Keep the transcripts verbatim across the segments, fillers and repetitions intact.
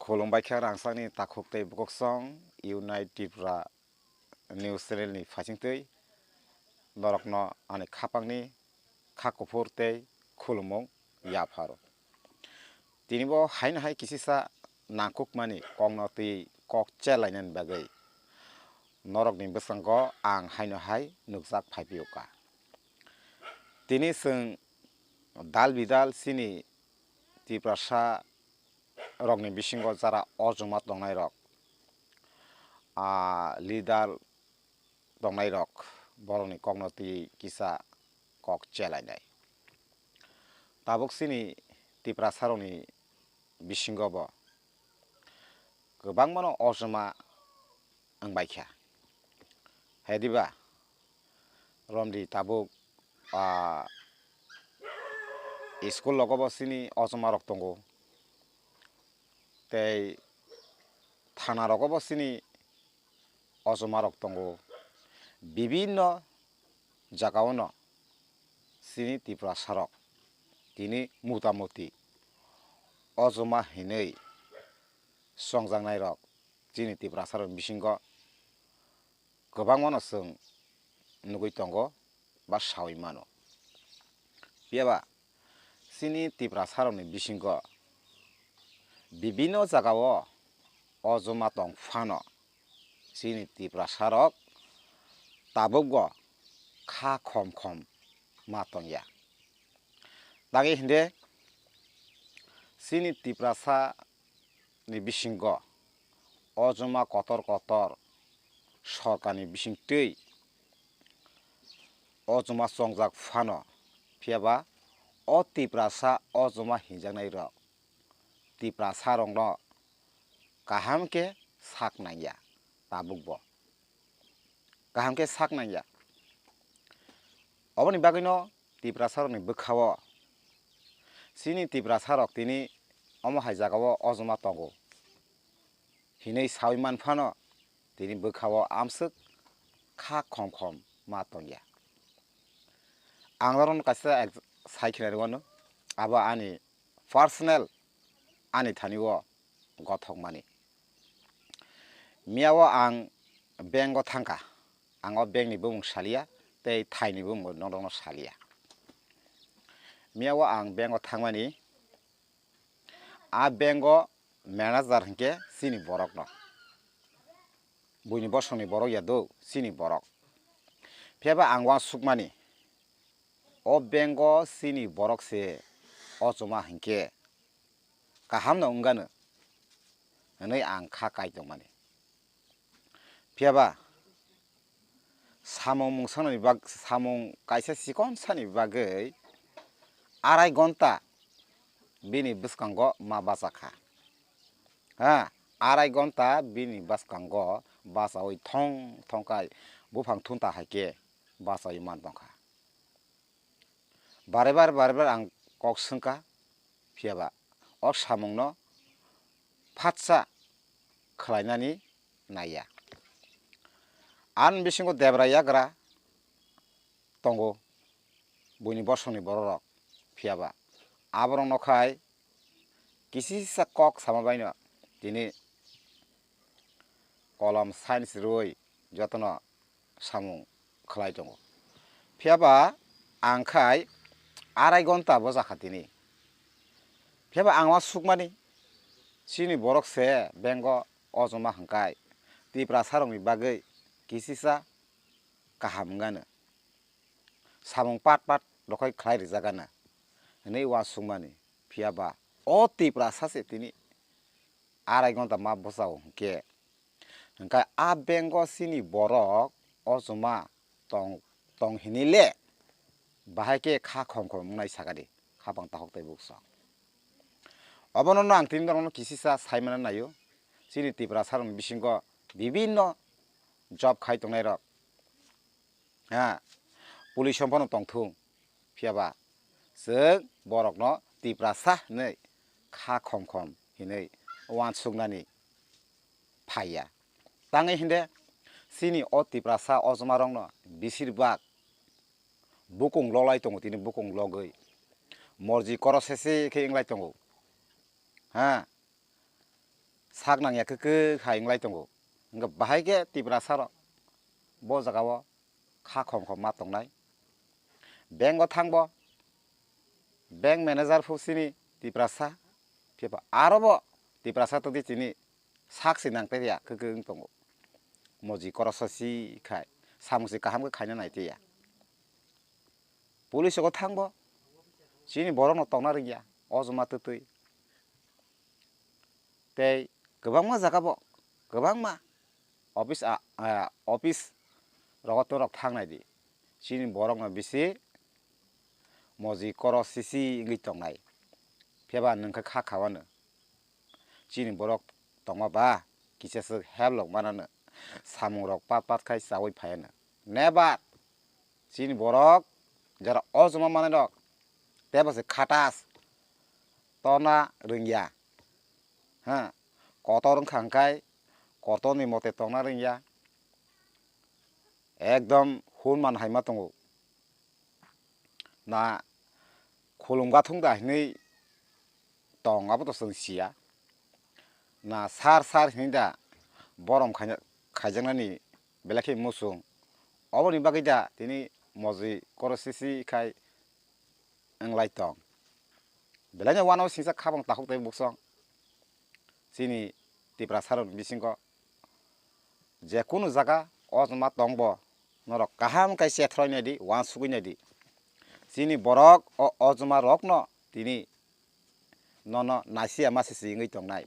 Khulumbai khe rangchakni takhuk tei bukhuk song Unite Tripura News Channel ni phaisingtwi norokno ani khapangni kha kuphur tei khulumung yapharo. Tini bo haino hai kisisa nangkukmani kokno twi kok chelainani bagwi norokni bwskango ang haino hai nukjak phaiphiyokha. Tini chwng dal bidal chini Tiprasa rokni bisingo jara ojoma tongnairok, ah, leader tongnairok, borokni kokno twi kisa kok chelainai. Tabuk chini Tiprasarokni bisingo bo kwbangmano ojoma wngbaikha. Hediba romdi tabuk, ah, school rogo bo chini ojoma rok tongo, tei thana rogo bo chini ojoma rok tongo, bibinno jagao no chini Tiprasa rok tini mota moti ojoma hinwi chongjaknai rok chini Tiprasa rok bisingo kwbangmano chwng nugwi tongo ba sawi mano. Phiyaba chini Tiprasa rokni bisingo bibinno jagao ojoma tong phano chini Tiprasa rok tabukbo kha khom khom ma tongya. Dagi hinde chini Tiprasa ni bisingo ojoma kotor kotor sorkarni bisingtwi ojoma chongjak phano, phiyaba o Tiprasa ojoma hinjaknai rok Tiprasa rokno kaham khe sak nangya, tabukbo kaham khe sak nangya. Oboni bagwino Tiprasa rokni bwkhao chini Tiprasa rok tini omo hai jagao ojoma tongo hinwi sawi man phano tini bwkhao amswk kha khom khom ma tongya. Ang norokno kaisa ek-, sai khna rwmano, abo ani personal, ani thani o gothokmani. Miyao ang bank o thangkha, ang o bank ni bumung salia tei thai ni bumung norokno salia. Miyao ang bank o thangmani, a bank o manager hinkhe chini borokno, buini bosongni borok ya do chini borok. Phiyaba ang uansukmani, o bank o chini borok se ochoma hinkhe kaham no wngano hwnwi ang kha kai tongmani. Phiyaba samung mungsanani bag-, samung kaisa chikon sani bagwi arai gonta bini bwskango ma bacha kha. Ha, arai gonta bini bwskango bachaui thong thong kai buphang thunta hai khe bachaui man tongkha. Bare bare bare bare ang kok swngkha, phiyaba o samungno phatsa khlainani naiya. Ani bisingo debra yagra tongo, buini bosongni bororok, phiyaba aborokno khai kisisa kok sama baino tini kolom science rwui jotono samung khlai tongo. Phiyaba ang khai arai gonta bo jakha tini. Phiyaba ang uansukmani chini borok se bank o ochoma hwnkhai Tiprasa rokni bagwi kisisa kaham wngano. Samung pat pat rokhoi khlai rijagano hwnwi uansukmani. Phiyaba o Tiprasa se tini arai gonta ma bwchao hinkhe, hinkhe a bank o chini borok ochoma tong, tong hinile bahai khe kha khom khom wngnai sakadi, khapang tahok tei bukchok. Obono no ang tini norokno kisisa saimana naio, chini Tiprasa rokni bisingo bibinno job khai tongnai rok, ha, police o phano tongthung, phiyaba chwng borokno Tiprasa hinwi kha khom khom hinwi uansuknani phaiya. Tangwi hinde chini o Tiprasa ochomarokno bisirbak bukung loklai tongo, tini bukung logwi morji koro sese khe wnglai tongo. Ha, thak nangya kwkwi hai wnglai tongo. Hwnkhe bahai khe Tiprasa rok bo jaga o kha khom khom ma tongnai. Bank o thang bo, bank manager phu chini Tiprasa, phiya ba aro bo Tiprasa todi chini sak se nang tei ya kwkwi wng tongo. Moji korosa si khai samung se kaham khe khaina nai tei ya. Police o thang bo chini borok no tongna rwngya o joma twtwi. Tei kwbangma jaga bo, kwbangma office a, a, office rogo to rok thang nai di. Chini borok no bisi moji koro sisi wngwi tongnai. Phiya ba nwng khe kha kha wano. Chini borok tongma ba kisa swk help rok manano. Samung rok pat pat khai chawi phaiano. Never. Chini borok jara o joma manai rok tebo se khatas tona rwngya. Ha, kotor wngkha hwnkhe kotorni mote tongna rwngya. Ekdom hun man hai ma tongo. Na khulum gathung da hinwi tong, abo to chwng siya. Na sar sar hinwi da borom khaina-, khaijaknani belai khe muchung. Oboni bagwi da tini moji koro sisi khai wnglai tong. Belaino uanao singsa khabang takhuk tei buksong. Chini Tiprasa rokni bisingo je kunu jaga o joma tong bo norok kaham khe chethroinai di, uansugwi nai di. Chini borok o, o joma rokno tini nono naisiya masisi wngwi tongnai.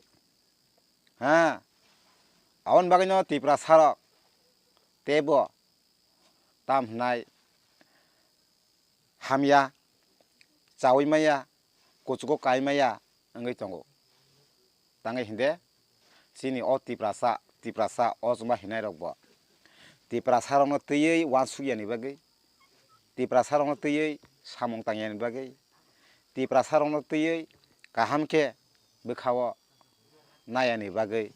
Ha, aboni bagwino Tiprasa rok teibo tam hwnai hamya, chawi maya, kuchugo kai maya wngwi tongo. Tangwi hinde chini o Tiprasa, Tiprasa o chwngma hinai rok bo Tiprasa rokno twiwi uansuk yani bagwi, Tiprasa rokno twiwi samung tang yani bagwi, Tiprasa rokno twiwi kaham khe bwkhao nayani bagwi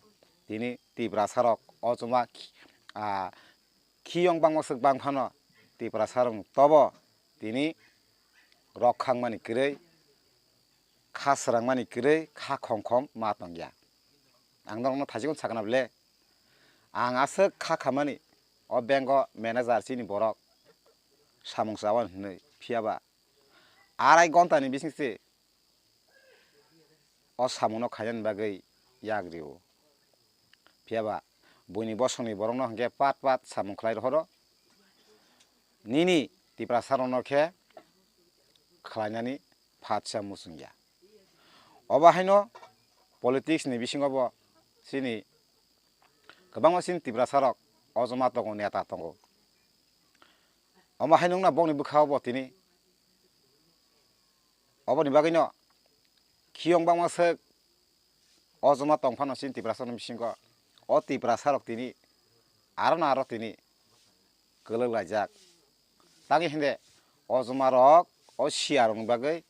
tini Tiprasa rok o chwngma, ah, khiyong bangma swk bang phano Tiprasa rok tobo tini rok khangmani kwrwi, kha srangmani kwrwi kha khom khom ma tongya. Ang norokno thaichikon sakna ble, ang aswk kha khamani o bank o manager chini borok samung chawan hinwi, phiya ba arai gonta ni bising se o samung no khainani bagwi yak rio. Phiya ba buini bosongni borok no hwnkhe pat pat samung khlai rohoro. Nini Tiprasa rok no khe khlainani phatsa muchung ya. Obo haino politics ni bisingo bo chini kwbangma chini Tiprasa rok o joma tongo, neta tongo. Omo haino wngna bokni bwkhao bo tini oboni bagwino khiyong bangma swk o joma tong phano chini Tiprasa rokni bisingo o Tiprasa rok tini aro no aro tini kwlwk laijak. Tangwi hinde o joma rok o siya rokni bagwi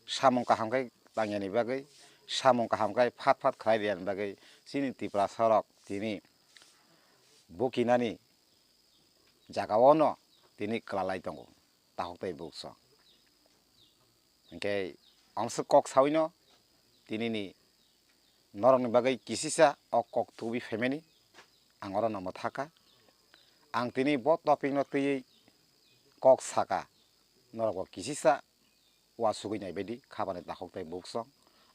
samung kaham khe tangyani bagwi, samung kaham khe phat phat khlai riyani bagwi chini Tiprasa rok tini bukinani jaga o no tini kwlalai tongo, takhuk tei buksong. Hwnkhe amswk kok sawino tinini norokni bagwi kisisa o kok tubi phaimani ang oro no mwthaka. Ang tini bo topic no twiwi kok saka, norok bo kisisa uansugwi naibaidi khabani takhuk tei buksong.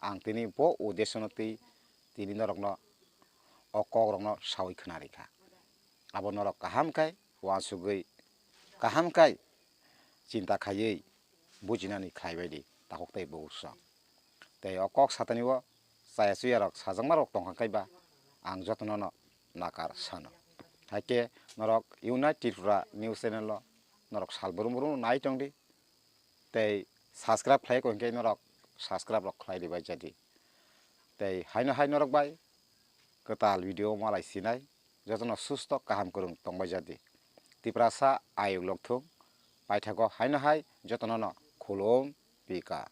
Ang tini bo uddesyo no twi tini norokno o kok rokno sawi khwnarikha. Abo norok kaham khai uansugwi, kaham khai chinta khaiwi bujinani khlaibaidi takhuk tei buksong. Tei o kok satani o chaya chuya rok sajakma rok tongkha kaiba ang jotono no nakar sano. Haikhe norok Unite Tripura News Channel o norok sal brum brum nai tongdi. Tei subscribe khlai ko hinkhe norok subscribe rok khlai ribai jadi. Tei haino hai norok bai kwtal video malai sinai, jotono susto kaham kwrwng tongbai jadi. Tiprasa ayuk lokthung, paithago haino hai jotono no khulum pika.